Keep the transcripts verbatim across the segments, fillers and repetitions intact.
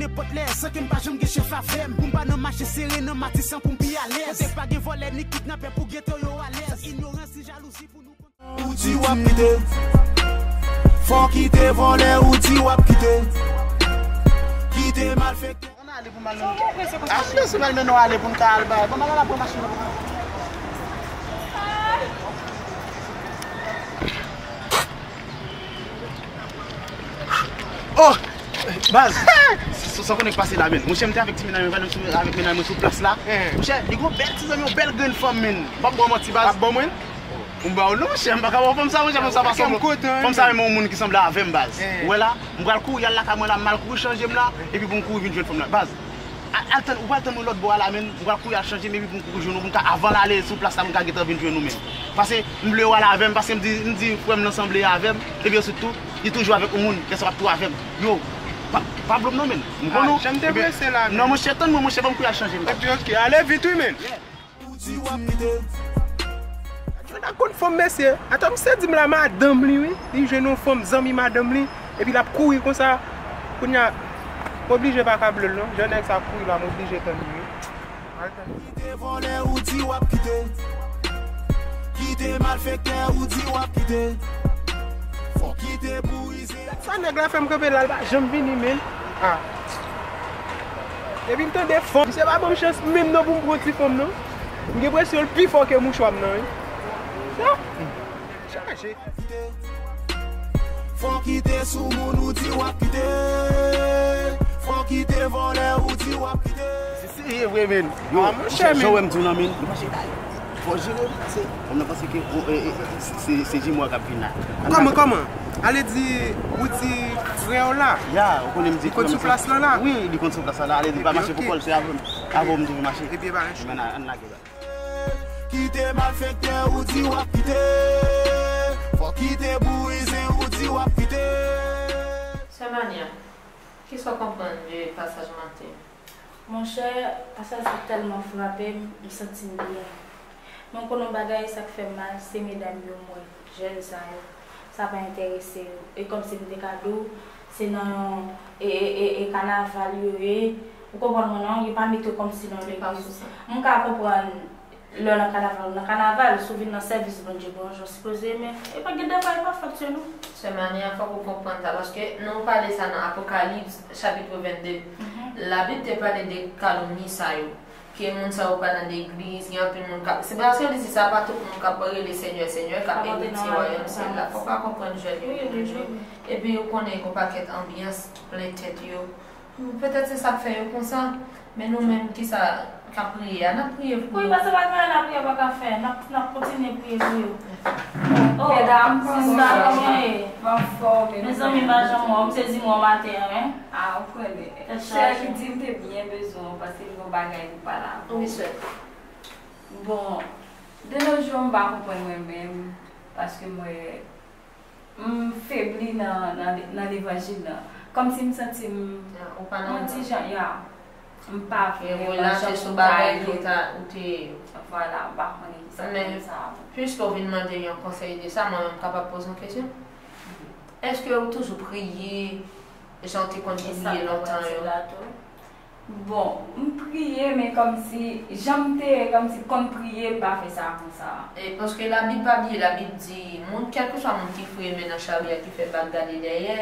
Nenpòt lè, san ke m pa janm gen chèf avè m. Pou m pa nan mache sere nan Matisan pou m pi alèz. Kote pa gen vòlè ni kidnapè pou gete yo alèz. Ignorans ni jalouzi pou nou konn. Ou di w ap kite. Fò kite vòlè, ou di w ap kite. Kite malfektè. Ann ale pou m al mennen. Ah, m bezwen m al mennen w ale pou n ka al bay. Ban m al, al pran machin nan pou mwen. Oh! Baz! Sa, sa konnen k pase la, men. Monchè, m te avèk ti mennaj mwen, avèk mennaj mwen sou plas la. Monchè, li gon bèl ti zanmi, yon bèl grenn fanm, men. M p ap ba w manti, baz. Ap ban mwen? M ba w non, monchè, m pa ka ba w fanm sa, monchè, fanm sa pa sanble. Fanm sa menm yon moun ki sanble avè m, baz. Ou wè la, m pral kouri al lakay mwen la, m al kouri chanje m la, epi pou m kouri vin jwenn fanm nan. Baz, al, al tann, ou pral tann mwen lòt bò a la, men. M pral kouri al chanje m, epi pou m kouri jwenn ou, pou m ka, avan l ale sou plas la, pou m ka gentan vin jwenn ou, men. Paske m vle w al avè m, paske m di, m di frè m nan sanble avè m, epi answit tou, li toujou avèk yon moun, lè sa w ap tou avè m. Yo, pa, pa blo m non, men. M konnen w. Jan m te prese la, men. Non, monchè, tann mwen, monchè, ban m kouri al chanje m. Epi, oke, ale vit, wi, men. Ou di w ap kite. Jwenn ak konn fanm, mesye. Atò, misye di m la madanm li, wi. Li jwenn yon fanm, zanmi madanm li. Epi l ap kouri konsa. Kounye a, m oblije pa ka blo l non. Jan nèg sa kouri la, m oblije tann li, wi. Al tann li. Kite vòlè, ou di w ap kite. Kite malfektè, ou di w ap kite. Fò kite pou ize. Sa nèg la fè m kanpe la, l pa janm vini, men. Ah. Epi m tande fanm, misye pa ban m chans menm non pou m pran ti fanm nan. M gen enpresyon l pi fò ke mouchwa m nan, wi. Sa, chaje. Fò kite sou moun, ou di w ap kite. Fò kite vòlè, ou di w ap kite. Se serye vre, men. Yo, ah, monchè, monchè, men. Jan w wè m di w nan, men. Li mache bay. Fò jere, se, fanm nan panse ke, o, e, e, e, se, se, se jimo a k ap vin la. Kòman, kòman? Ale di, ou di frè w la? Ya, ou konnen m di frè m. Li konn sou plas lan la? Wi, li konn sou plas lan la. Ale di, pa mache pou kò l, se avè m, avè w m toujou mache. Epi, e pa yon chou. Men, ann lage la. Kite malfektè, ou di w ap kite. Fò kite bouyizen, ou di w ap kite. Sè Mania, kisa w konprann de pasaj maten? Monchè, pasaj sa tèlman frape m, m santi m byen. Men w konn yon bagay, sa k fè m mal, se medam yo m wè, jèn sa yo. Sa pa enterese yo. E kòmsi m te ka di w, se nan yon, e, e, e, e kanaval yo ye. Ou konprann mwen, non? Yo pa mete yo kòmsi nan yon legliz. M ka konprann lè w nan kanaval, ou nan kanaval, si w vin nan sèvis Bondye, bon jan w sipoze, men e pa gen devwa, e pa fòt yo, non. Sè Mania, fòk ou konprann sa, paske nou pale sa nan Apokalips, chapit vennde. Labib te pale de kalomni sa yo, ke moun sa yo pa nan legliz, gen anpil moun k ap, se paske li di sa, pa tout moun k ap rele Senyè, Senyè, k ap eritye wayòm syèl la. Fòk pa konprann jwèt yo, wi, wi, wi. Epi yo konnen yon pakèt anbyans plen tèt yo. Petèt se sa k fè yo konsa. Men nou menm, kisa k ap priye a? N ap priye pou yo. Wi, paske pa gen anyen lapriyè pa ka fè. N ap, n ap kontinye priye pou yo. Oh, medam, sista, kòman ye? M anfòm, e mezanmi, m pa janm wè w, m sezi m wè w maten an, wi. Ah, ou konnen. Tèt chaje. Sè ki di m te byen bezwen w, paske m gen yon bagay pou pale avè w. Wi, sè. Bon, de nos jours, m pa konprann mwen menm, paske m wè M febli nan, nan, nan levanjil la. Kòmsi m santi m, yon ti jan, ya, m pa vle nan jan pou m ta ye. Vwala, m pa konnen kisa pou sa. Men, piske w vin mande yon konsèy de sa, mwen menm m kapab poze yon kesyon. Èske ou toujou priye jan w te konn priye lontan yo? Bon, m priye, men kòmsi, jan m te kòmsi konn priye, m pa fè sa konsa. E paske Labib pa bliye, Labib di, moun, kèlkeswa moun ki foure men nan chari a, ki fè bak gade dèyè,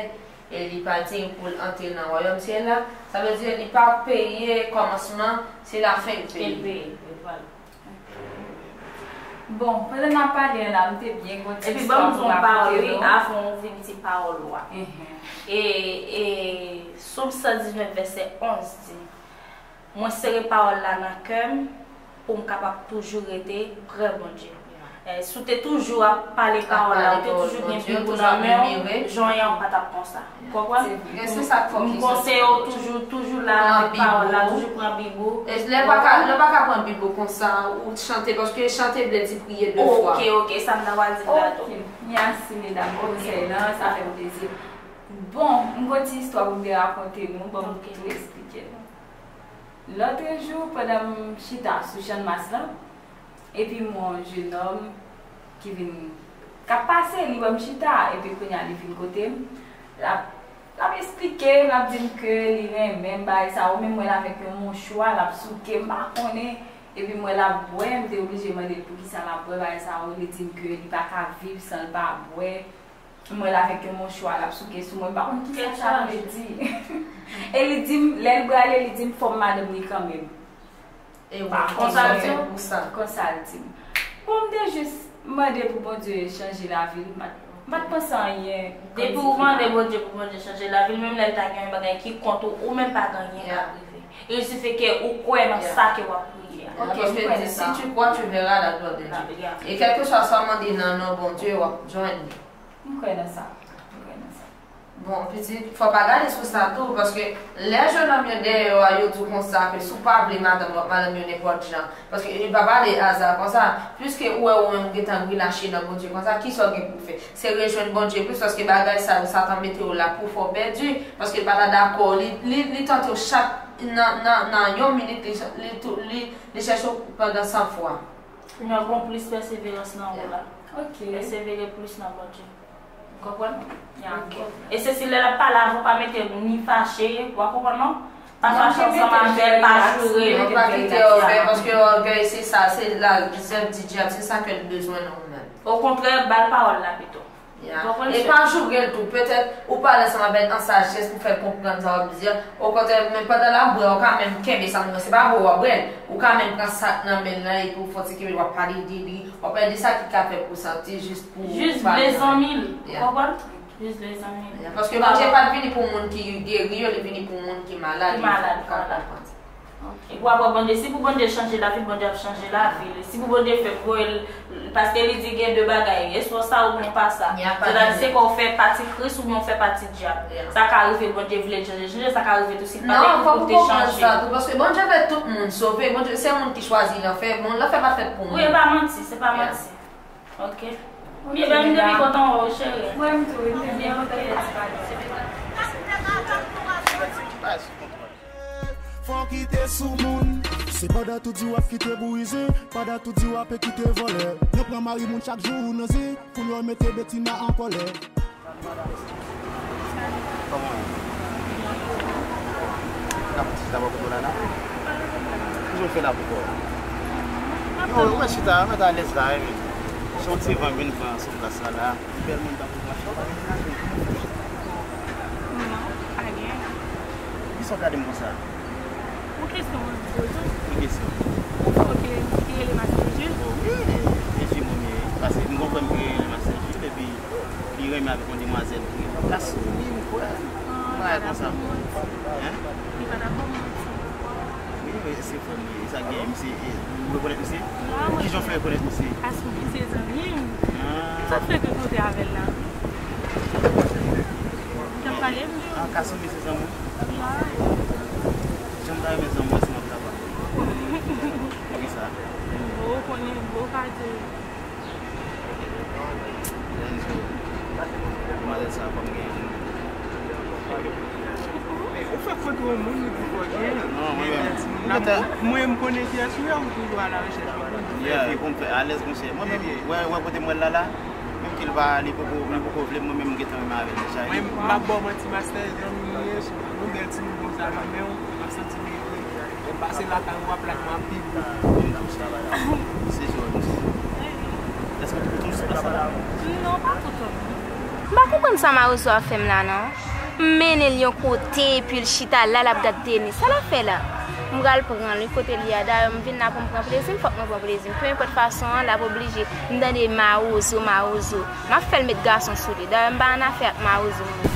e li pa diy pou l antre nan wayòm syèl la, sa vle di li pa peye kòmansman, se lafen l peye. L peye, vwala. Bon, pandan n ap pale an la, m te byen gon ti istwa pou rakonte nou. Epi ban m di w yon pawòl, wi, avan w vin di pawòl ou a. E, e, Sòm san diznèf, vèsè onz di, mwen sere pawòl la nan kè m pou m kapab toujou rete pre Bondye. E, si w te toujou ap pale pawòl la, ou te toujou gen Bib ou nan men w, jounen an pa t ap konsa. Ou konprann? Se vre. M konseye w toujou, toujou la avèk pawòl la, toujou pran Bib ou. E lè w pa ka, lè w pa ka pran Bib ou konsa, ou chante, paske chante vle di priye de fwa. Ok, ok, sa m ta pral di la tou. Ok, mèsi medam pou konsèy lan, sa fè m plezi. Bon, m gon ti istwa pou m te rakonte nou, ban m tou eksplike nou. Lòtrejou, pandan m chita sou Channmas lan, epi m wè yon jenòm ki vin, k ap pase, li wè m chita, epi kounye a li vin kote m, l ap L ap eksplike m, l ap di m ke li renmen m, bagay sa yo, men m wè l avèk yon mouchwa, l ap souke m, m pa konnen. Epi m wè l ap bwè, m te oblije mande l poukisa l ap bwè bagay sa yo, li di m ke li pa ka viv san l pa bwè. M wè l avèk yon mouchwa, l ap souke sou mwen, m pa konn kisa sa vle di. E li di m, lè l prale, li di m fò m madanm li kanmenm. E w konsa l di w? Konsa l di m. Bon, m te jis mande pou Bondye chanje lavi l. M pa t, m pa t panse anyen. Depi ou mande Bondye pou Bondye chanje lavi l, menm lè l ta gen yon bagay ki kont ou, ou menm pa gen anyen k ap rive. Il suffit ke ou kwè nan sa ke w ap priye a. Ok, m kwè nan sa. Paske si tu crois, tu verras la gloire de Dieu. E kèlkeswa sa w mande nan non Bondye, w ap jwenn li. M kwè nan sa. M kwè nan sa. Bon, pitit, fò pa gade sou sa tou, paske lè jennonm yo dèyè w a, yo di w konsa ke si w pa vle madanm, w ap madanm yo nenpòt jan. Paske li pa pale aza konsa. Piske ou wè ou menm ou gentan relache nan Bondye konsa, kisa w gen pou w fè? Se rejwenn Bondye plis, paske bagay sa yo, Satan mete yo la pou fè w pèdi, paske l pa ta dakò. Li, li, li tante w chak nan, nan, nan yon minit, li, li, tou- li, li chèche w pandan san fwa. Nan gon plis pèseverans nan ou la. Ok. Pèsevere plis nan Bondye. Ou konprann? Ya. Ok. E se si lè l ap pale avè w, pa mete l ni fache, w a konprann non? Pa fache ansanm avè l, pa joure l. Non, pa kite ògèy, paske ògèy se sa, se la, zèv di dyab, se sa ke l bezwen nan ou menm. Okontrè, ba l pawòl la pito. Ya. Ou konprann? E pa joure l tou. Petèt, ou pale ansanm avè l an sajès pou fè l konprann sa w ap di a. Okontrè, men pandan l ap bwè, ou ka menm kenbe sa nan men l. Se pa bwè w ap bwè l. Ou ka menm pran sa k nan men l lan epi w fè yon ti kenbe, w ap pale de li. W ap pale de sa ki ka fè pou w santi jis pou w pale. Jis vle zanmi l. Ou konprann? Jis vle zanmi l. Ya. Paske Bondye pa t vini pou moun ki geri yo, li vini pou moun ki malad. Ki malad, vwala. Ok. Ou ap wè Bondye, si pou Bondye chanje lavi l, Bondye ap chanje lavi l. Si pou Bondye fè voye l, paske li di gen de bagay, e swa sa oubyen pa sa. Sètadi se kwa w fè pati Kris oubyen w fè pati dyab. Sa ka rive Bondye vle chanje, chanje, sa ka rive tou si l pa te vle pou te chanje. Non, fòk ou konprann sa tou, paske Bondye vle tout moun sove, Bondye, se moun ki chwazi lanfè, bon, lanfè pa t fèt pou moun. Wi, e pa manti, se pa manti. Ok. Byen, m te byen kontan wè w, cheri. Mwen menm tou, wi, m te byen kontan wè w. Fò kite sou moun. Se pandan tout di w ap kite bouyizin, pandan tout di w ap kite vòlè. Yo pran mari moun chak jou nan zin, pou yo mete Betina an kòlè. Kòman w ye? N ap chita bò kote w la la? Kijan w fè la pou kò w? Yo, ou mèt chita, mèt alèz la, wi. Se yon ti van m vin pran sou plas la la. Bèl moun tankou w, machin pa gen nan men. Non, pa gen. Kisa w gade m konsa? Yon kesyon mwen vin poze w. Ki kesyon? Ou fè ki, ki rele Master Jules? O wi, e Jules mwen ye. Paske m gon frè m ki rele Master Jules, epi li renmen avèk yon demwazèl ki rele Kasumi, m kwè. Yon bagay konsa. Hein? Li pa t ap ban m manti. Wi, wi, se frè m li ye. Sa k genyen, misye, e, ou rekonèt misye? Kijan w fè rekonèt misye? Kasumi se zanmi m. Ah. Sa k fè ke kote avè l la? Ou t ap pale m? Ah, Kasumi se zanmi w? Jan m ta renmen zanmi w si m ap travay. Poukisa? Bon, ou konnen, bon, pa di. Enzo, demwazèl sa a, fò m gen. Ou fè foto yon moun, ou di fò gen. Non, mwen menm. Mwen, m konnen kiyès ou ye, ou toujou a la rechèch. Yeah, epi pou m fè alèz, monchè. Mwen menm, wè, wè kote m wè l la la. Menm ke l pa, li poko, li poko vle m, mwen menm m gentan renmen avè l deja. Mwen, m ap ba w manti, Master, zanmi m ye, yon bèl timoun konsa nan men w, m ap santi m ere. Ou pase lakay ou, w ap lakay w ap pi gwo. Se jòj. Èske tout moun sou plas la? Non, pa tout moun. M pa konprann sa mawozo ap fè m la non. M mennen l yon kote, epi l chita la, l ap gad tenis. Sa l ap fè la? M pral pran l wi kote l ye a. Dayè, m vin la pou m pran plezi m, fòk mwen pran plezi m. Peu importe façon an, l ap oblije. M tande mawozo, mawozo. M ap fè l met gason sou li. Dayè, m pa annafè ak mawozo moun.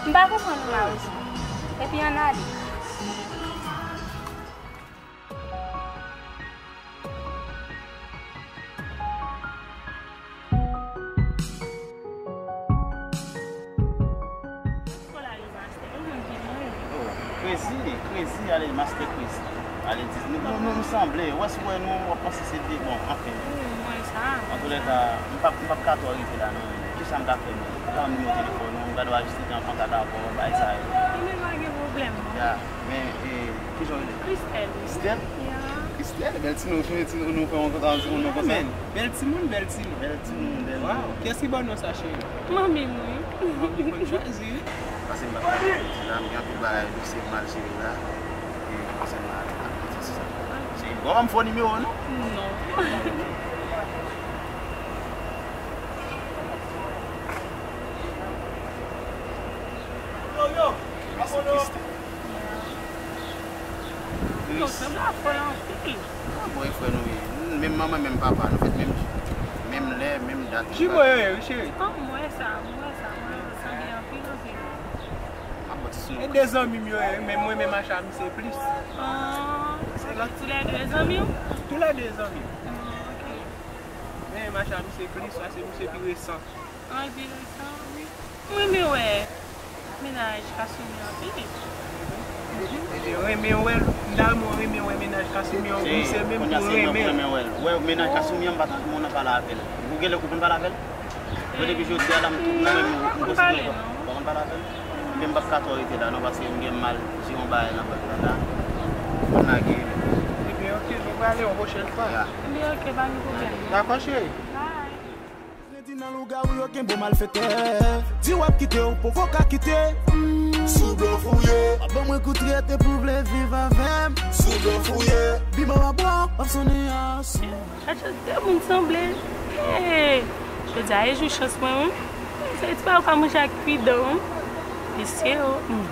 M pa konprann ou, mawozo. Epi ann ale. Oh, Crazy, Crazy, ale, Master Crazy. Ale, di, nou, nou, nou, nou sanble. Wè, si w wè nou, w ap panse se de, bon, anfen. Antoulèka, m p ap, m p ap ka twò rete la, non. Kisa m ka fè, non? M ka nimewo telefòn ou, m ka dwe ajiste an kontak avè w, bagay sa yo. Ebyen, pa gen pwoblèm, non. Ya, men, e, kijan w rele? Christelle. Christelle? Ya. Esther, bèl ti non, cheri, ti non, nou fè yon konsa, yon ti non konsa. Men, bèl timoun, bèl ti non. Bèl ti non, bèl ti non. Waw, kiyès ki ba w non sa, cheri? Manmi m, wi. Manmi konn chwazi, wi. Pase m pa konn chwazi la, m gen anpil bagay dosye m al jere la. E konsènan a, a, a, se sa. Cheri, bon, m fè w nimewo w non? Non. Yo, yo, Mesye Christ. Yo, sanble a fòl anpil. Ah, bon, e frè nou ye. Menm manman, menm papa, nou fèt menm jou. Menm lè, menm dat. Jimo yo ye, wi, cheri. Ah, m wè sa, m wè sa, m wè yo sanble anpil, anpil. Ah, bon, ti sou. E de zanmi m yo ye, men mwen menm ak misye plis. Ah, se lòt. Toulède zanmi w? Toulède zanmi m. Ah, ok. Men m ak misye plis, paske misye pi resan. Anpil tan. Wi. M renmen wè mennaj Kasumi anpil. Ebyen, renmen wè l. M ta renmen w renmen wè mennaj Kasumi an, misye menm pou renmen. Wè, mennaj Kasumi an, m pa t anvi moun nan pale avè l. Ou genlè ou konn pale avè l? Mwen depi jodi a la, m tou mwen menm, m konsidere m pa konn pale avè l. Men m p ap ka twò rete la non, paske m gen mal di yon bagay nan pòt la la. Mwen lage. Ebyen, ok, nou prale yon pwochèn fwa. Ya. Ebyen, ok, pa gen pwoblèm. Dakò, cheri. Bye. Di nan lougawou yo gen bon malfetè. Di w ap kite, ou poko ka kite. Mm, sou blòf ou ye. W ap ban mwen kout rete pou w vle viv avè m. Sou blòf ou ye. Biba w ap bwè, w ap sonnen ason. Chache de moun sanble. Hey! Jodi a e jou chans mwen, wi. Se ti bagay ou ka manje ak kui dan, wi. Mesye yo. Mm.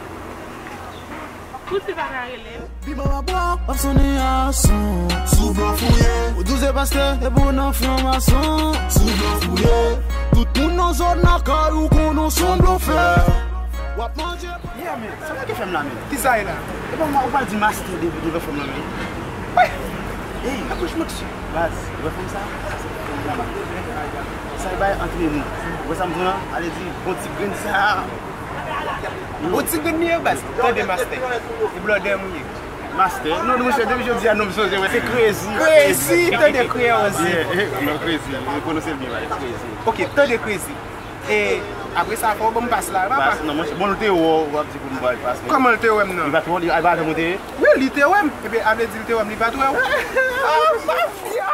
Poutji pa ka rele m? Biba w ap bwè, w ap sonnen ason. Sou blòf ou ye. Ou di w se pastè, epi w nan franmason. Sou blòf ou ye. Tout moun nan zòn lakay ou konnen w se yon blofè. W ap manje. Yeah, men, sa w te fè m la, men? Kisa e la? E pa ou pral di mastè depi devan fanm nan, men. Hey! Apwoch mwen, ti. Baz, ou wè fanm sa? Sa e bay antre nou. Ou wè sa m di w lan? Ale di, bon ti grenn sa. Bon ti grenn li ye, baz. Tande mastè. E blòdè m ou ye. Mastè? Non, non, monchè, depi jodi a, non, m sonje, wè, se crazy. Crazy, tande crazy. Yeah, non, crazy. Ou pwononse l byen, baz. Crazy. Ok, tande crazy. E apre sa, fò w ban m pas la, papa. Pas, non, monchè, bon, l te wè w, w ap di pou m bay pas, men. Kòman l te wè m nan? Li pa t wè w, li pa t wè w te ye? Wi, li te wè m. Ebyen, a vle di l te wè m, li pa t wè w. Ah, mafya!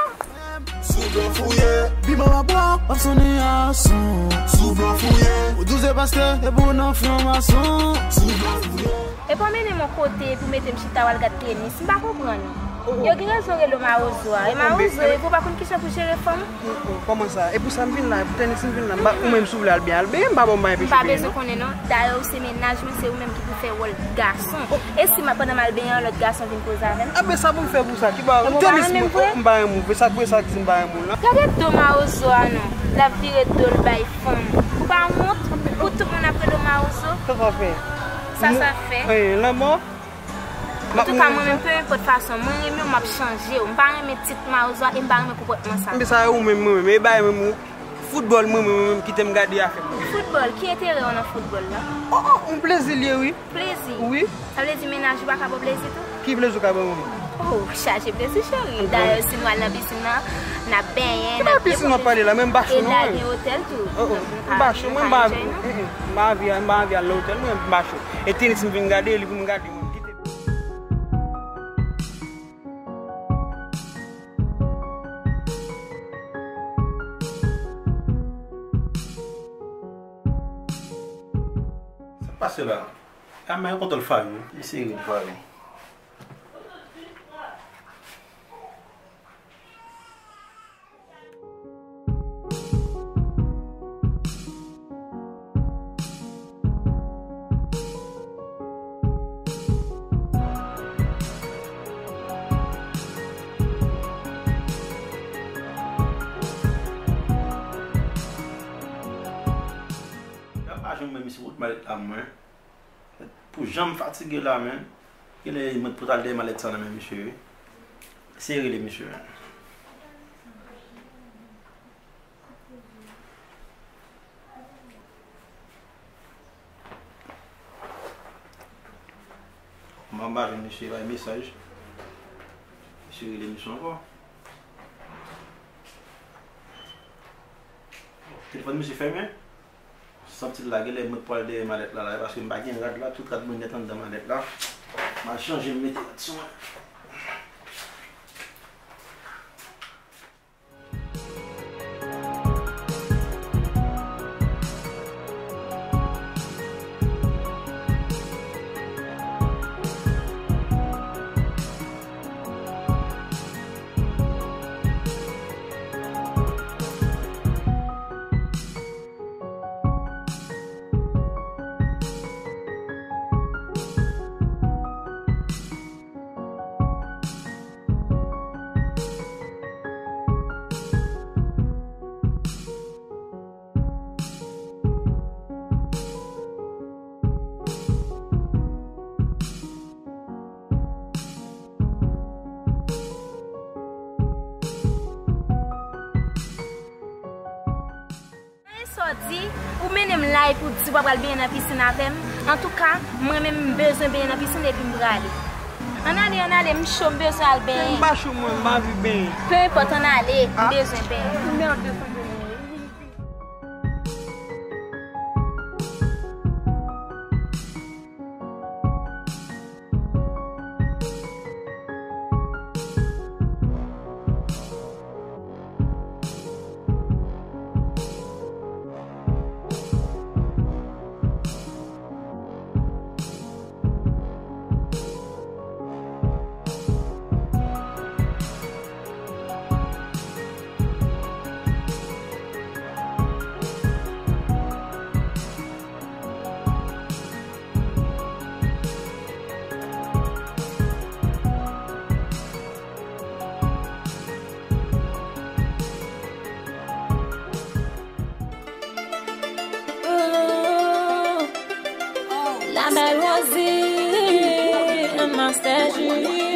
Sou blòf ou ye. Biba w ap bwè, w ap sonnen ason. Sou blòf ou ye. Ou di w se pastè, epi w nan franmason. Sou blòf ou ye. Epi w mennen m yon kote, epi w mete m chita, w al gad tenis. M pa konprann. Oh, oh. Yo gen rezon rele w mawozo a. E mawozo, epi w pa konn kijan pou jere fanm. Oh, oh, kòman sa? E pou sa m vin la, e pou tenis m vin la. M pa, ou menm si w vle al benyen, al benyen, m pa ba w, m pa anpeche w benyen, non. M pa bezwen konnen, non. Dayè, ou se mennaj mwen, se ou menm ki pou fè wòl gason. E si m ap, pandan m al benyen, yon lòt gason vin koze avè m? Enben, sa pou m fè pou sa? Ki ba w? Ou pa renmen m vre? M pa renmen w vre. Sa k vre, sa k di m pa renmen w lan. Gade do mawozo a non. L ap vire do l bay fanm. Ou pa wont pou tout moun ap rele w mawozo? Sa sa fè? Sa sa fè? Eh, lanmò? Antouka, mwen menm, pe enpòt fason, mwen renmen w, m ap chanje w. M pa renmen tit mawozo a e m pa renmen konpòtman sa. Enben, sa e ou menm, mwen menm. E bay menm ou. Foutbòl, mwen, mwen, mwen, kite m gade afè m. Foutbòl, ki enterè w nan foutbòl la? Oh, oh, yon plezi l ye, wi. Plezi? Wi. Sa vle di mennaj ou pa ka ba w plezi tou? Ki plezi w ka ban mwen? Oh, chaje plezi, cheri. Dayè, si nou al nan pisin nan, n ap benyen, n ap dekonese. E pa pisin w ap pale la, men m pa cho non, mwen. E la gen otèl tou. Oh, oh. M pa cho, mwen, m pa, mm, mm, m pa anvi, m pa anvi al nan otèl, mwen, m pa cho. E tenis m vin gade, li pou m gade, mwen. Kite. Sa k pase la? A, men kontwòl Fayou. Li sere Fayou. M pa janm wè misye kot malèt la mwen. Pou jan m fatige la, men. Genlè mwen pral dèyè malèt sa nan men misye, wi. Eseye rele misye, men. Mwen pa jwenn misye bay mesaj. Misye rele misye ankò. Telefòn misye fèmen. Santi l la, genlè mwen pral dèyè malèt la, la, paske m pa gen rad la, tout rad mwen nèt anndan malèt la. M al chanje, m mete rad sou mwen. Di, ou mennen m la epi w di w pa pral benyen nan pisin avè m. Antouka, mwen menm m bezwen benyen nan pisin epi m prale. Ann ale, ann ale, m cho, m bezwen al benyen. M pa cho mwen, m pa anvi benyen. Peu importe, ann ale, m bezwen benyen. Ooh, la belle Rosie, un master G.